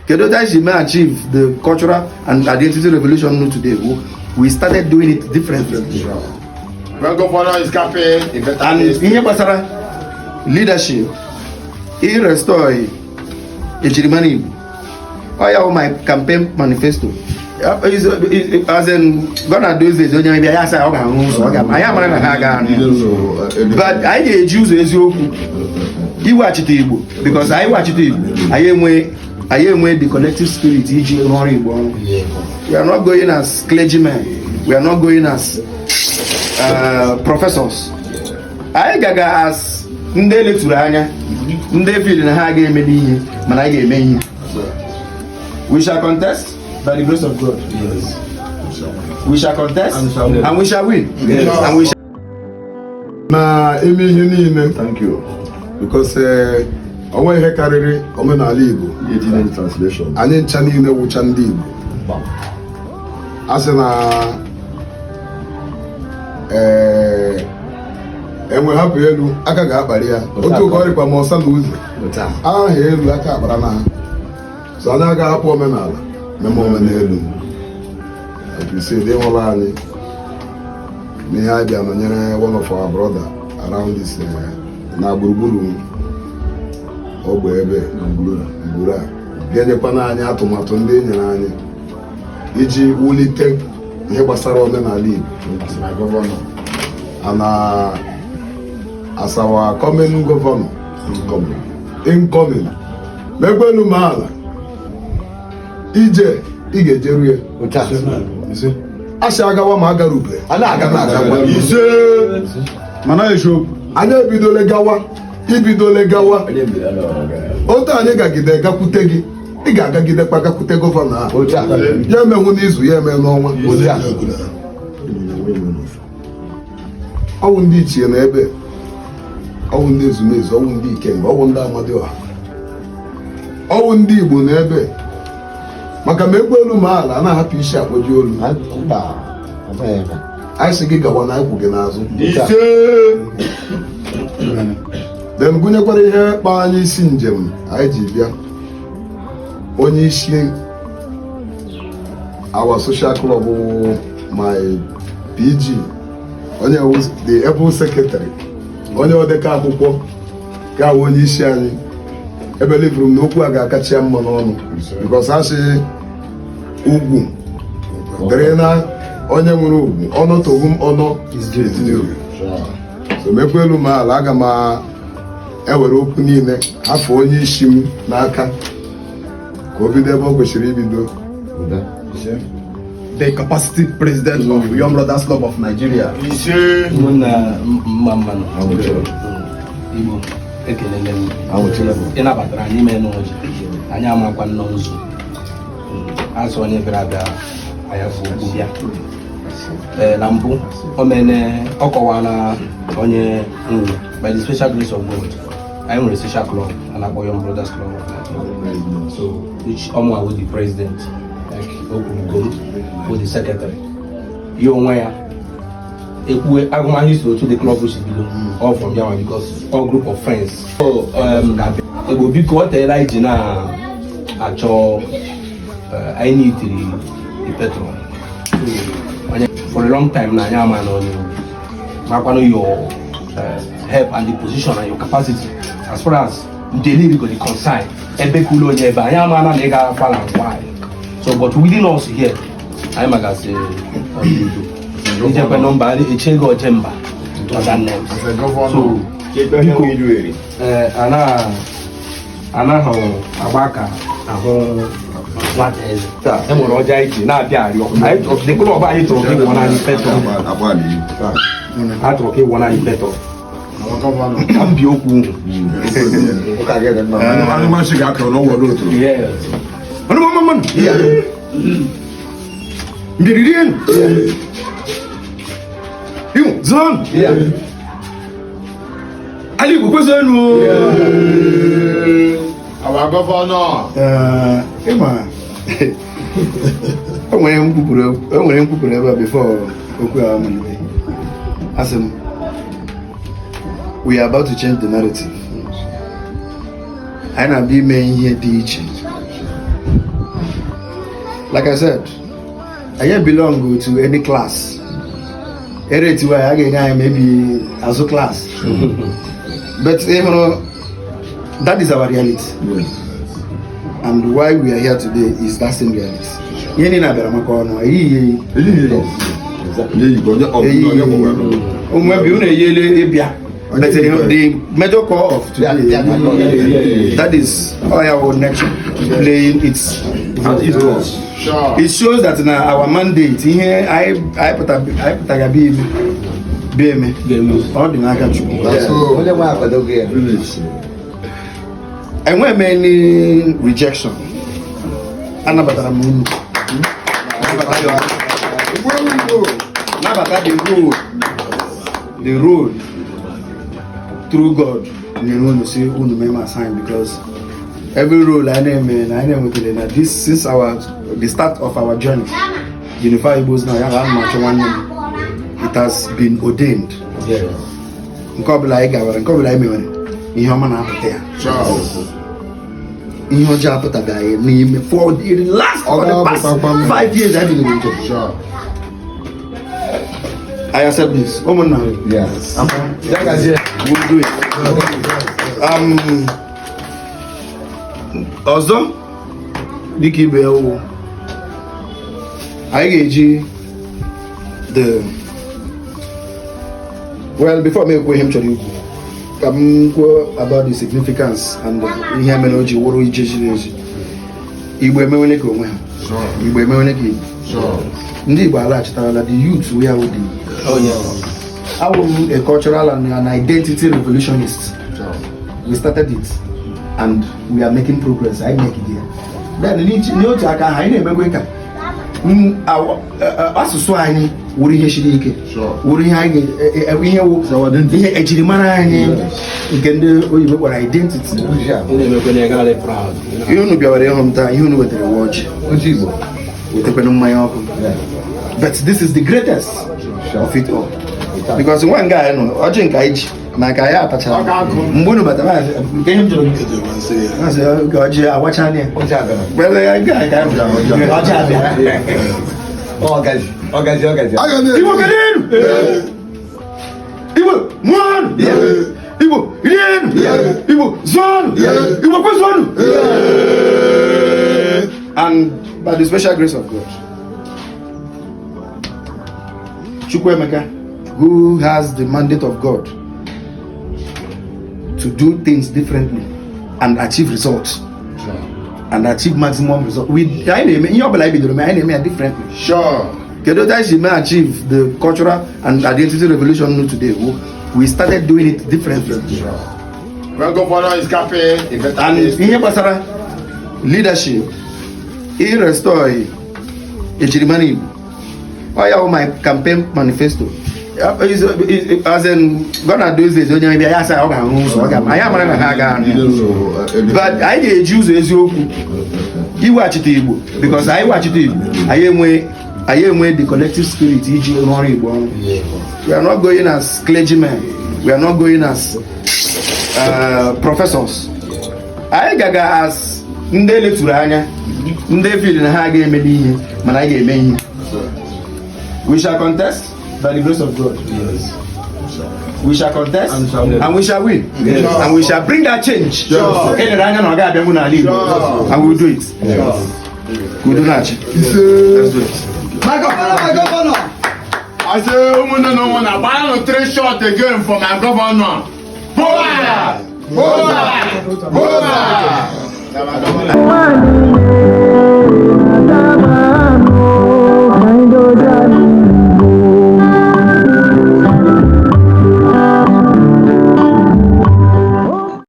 Kedu otu anyị si mee achieve the cultural and identity revolution nọ today? We started doing it differently. When governor is campaign, he better And listen. ihe gbasara leadership, i-restore ejirimara Igbo, ọ ya wụ my campaign manifesto. As in, gone are those days onye bịa ya sị ọ ga-ahụ ụzọ ọ ga anyị amara na ha aga ahụ ya, but anyị ga-eji ụzọ eziokwu iweghachite Igbo, because anyị weghachite Igbo, anyị enwe the collective spirit iji rụọ ọrụ Igbo ọrụ. We are not going as clergymen, we are not going as professors. Anyị gaga as ndị eleturu anya, ndị feel na ha ga-emeli ihe, mana anyị ga-eme ihe. We shall contest by the grace of God. We shall contest and we shall win and we shall Na ime ihe niile. Thank you. Because onwe ihe karịrị omenala Igbo. Ihe translation. Anyị ncha niile wụcha ndị Igbo. A sị na ee, enwe hapụ elu, aka ga-akpari ya. Otu ka ọ dịkwa ma ọsa na ụzọ aha elu aka akpara na ha. So anyị agaghị hapụ omenala meme omenelu. Like you said, ịhụla anyị n'ihe anyị bịa nọnyere one of our brother around this na gburugburu ogbe ebe ngwuru a, ga-enyekwana anyị atụmatụ ndị e nyere anyị iji wulite ihe gbasara omenala Igbo. My governor. And as our coming governor, incoming, mekwelu m ala ije ị ga-ejeru ya asị agawa ma agarube aga na agakwa. Ise. Mana eziokwu. Anyị ebidole gawa, ibidole gawa. Otu anyị gagide gakwute gị, ị ga-agagidekwa gakwute governor ahụ. Ya emenwu n'izu, ya eme n'ọnwa. Ọwụ ndị ichie na ebe, ọwụ ndị ezumezu, ọwụ ndị ikenga, ọwụ ndị amadioha, ọwụ ndị Igbo na ebe, maka ma egwu elu ma ala a na-ahapụ isi akpọji olu. Anyị sị gị gawa na anyị kwụ gị n'azụ. Ise. Then gụnyekwara ihe kpa anyị isi njem anyị ji bịa, onye isi our social club wụ my PG, onye wụ the able secretary, onye odeka akwụkwọ ga-awụ onye isi anyị. Ebelivuru m na okwu a ga-akacha ya mma n'ọnụ, because asị ugwu dịrị na onye nwere ugwu, ọnụ to whom honor is due. So mekwa elu ma ala, aga m ewere okwu niile hafụ onye isi m n'aka ka o bido ebe o kwesịrị ibido. The capacity president of Young Brothers Club of Nigeria. Ise. Ụmụnna, mma mmanụ Igbo, ekelele m. Ị nabatara anyị ime n'ọjị, anyị amakwa nnọọ nzu azụ onye bịara abịa anya bụ okwu bịa. Ee, na mbụ o mene ọ kọwara onye nwu. By the special grace of God, anyị nwere social club a na-akpọ Young Brothers Club of Nigeria, so which ọmụ wụ the president, like o kwuru, gom bụ the secretary. Ya onwe ya ekwue agụmahụ isi otu the club si bido, all from yawa, because all group of friends. So Igbo, biko, ọ teela iji na-achọ anyị nitiri the petrol. So, for a long time na anyị ama na onye makwanụ your help and the position and your capacity as far as delivery go dey concern ebe kulu onye ebe anyị ama na ị ga far and wide. So but within us here, anyị magasị ọdịnihu ijekwe nọmba eche ego oje mba other names. As a governor. So biko, ee, anaghị agba ka ahụ nwata eze. E nwere ọjọọ anyị ji na-abịa arịọ. The club anyị chọrọ ka ịwọ naanị petrol, a chọrọ ka ịwọ naanị petrol ka m bi okwu. Anụmanụ ga-akọrọ n'ụwa n'otu. Yes. Ọnụ mmanụ mmanụ. Mbiriri enu. Iwu zọn. Ali Igbo kwezuenu. Our governor. Ee, ịma o nwere nkwupụrụ ebe a before okwu a amalite. Asị m, we are about to change the narrative. Anyị na-abịa ime ihe dị iche. Like I said, I don't belong to any class. Eretiwa a ga-enye anyị maybe azụ class. But that is our reality. And why we are here today is that same reality. Ihe niile abịara maka ọnụ eyighị eyi onwe bi unu eyiele ịbịa. But the major core of today, that is all our nature playing its role. It shows that na our mandate, ihe anyị pụtara bịa ime bịa eme, ọ dị n'aka Chukwu. Onye nwe akwadogo ya. Enweghị m any rejection. Anabatara m unu. Nabata the role through God nyere unu, si unu mee m assign, because every role anyị na-eme na anyị na-enwetara na this since our the start of our journey, Unify Igbos na ya ga achọ nwanne m. It has been ordained. Nke ọbụla anyị gawara, nke ọbụla anyị mewere, ihe ọma na-apụta ya, ihe ọjọọ apụtabeghị n'ime for the past 5 years anyị bidoro njem. I accept this. Ụmụnna. Yes. We'll do it. Ọzọ dịka ibe ewu, anyị ga-eji the, well, before m ekwu ihe m chọrọ ikwu, ka m kwuo about the significance and ihe mere o ji wụrụ ije ziri ezi. Igbo emewele ka onwe ha, Igbo emewele ka Igbo, ndị Igbo alaghachitarala. The youth, we are the awụ m a cultural and an identity revolutionist. We started it and we are making progress. Anyị make it here. Then n'otu aka ahụ, anyị na-emekwe ka asụsụ anyị wụrụ ihe siri ike, wụrụ ihe anyị ihe wụ ihe ejirimara anyị, nke ndị oyibo kpọrọ identity. Ihe unu bịawara ịhụ m taa, ihe unu wetara wụ ọjị, wetakwana mmanya ọkụ, but this is the greatest of it all, because nwa nga anyị nọ, ọjị nke anyị ji na nke anyị atachara mgbe unu batara, nke ihe m jụrụ asị ka ọjị awachala ya. Well, ya nke a ka anyị bịara, ọjị abịa. Ọgazi, ọgazi, ọgazi. Igbo kedụ? Igbo mụọnụ! Igbo rienụ! Igbo zụọnụ! Igbo kwezuonụ! And by the special grace of God, Chukwuemeka, who has the mandate of God to do things differently and achieve results and achieve maximum result. We anyị na-eme ihe ọbụla anyị bidoro mee, anyị na-eme ya differently. Kedu otu anyị si mee achieve the cultural and identity revolution no today? We started doing it differently. When governor is campaign, he better And listen. ihe gbasara leadership, i-restore ejirimara Igbo, ọ ya wụ my campaign manifesto. As in, gone are those days onye bịa ya sị ọ ga-arụ ụzọ, ọ ga anyị amara na ha agaghị arụ ya. But anyị ga-eji ụzọ eziokwu iweghachite Igbo, because anyị weghachite Igbo, anyị enwe the collective spirit iji rụọ ọrụ Igbo ọrụ. We are not going as clergymen, we are not going as professors. Anyị gaga as ndị eleturu anya, ndị feel na ha ga-emeli ihe, mana anyị ga-eme ihe. We shall contest by the grace of God. We shall contest and we shall win and we shall bring that change elere anya na ọ ga-abịanwu n'ala Igbo, and we will do it. Ka udo na-achị. Let's do it. My governor, my governor. I say, ụmụnne na ụmụnna, gbaanụ three shot again for my governor. Boa! Boa! Boa! One.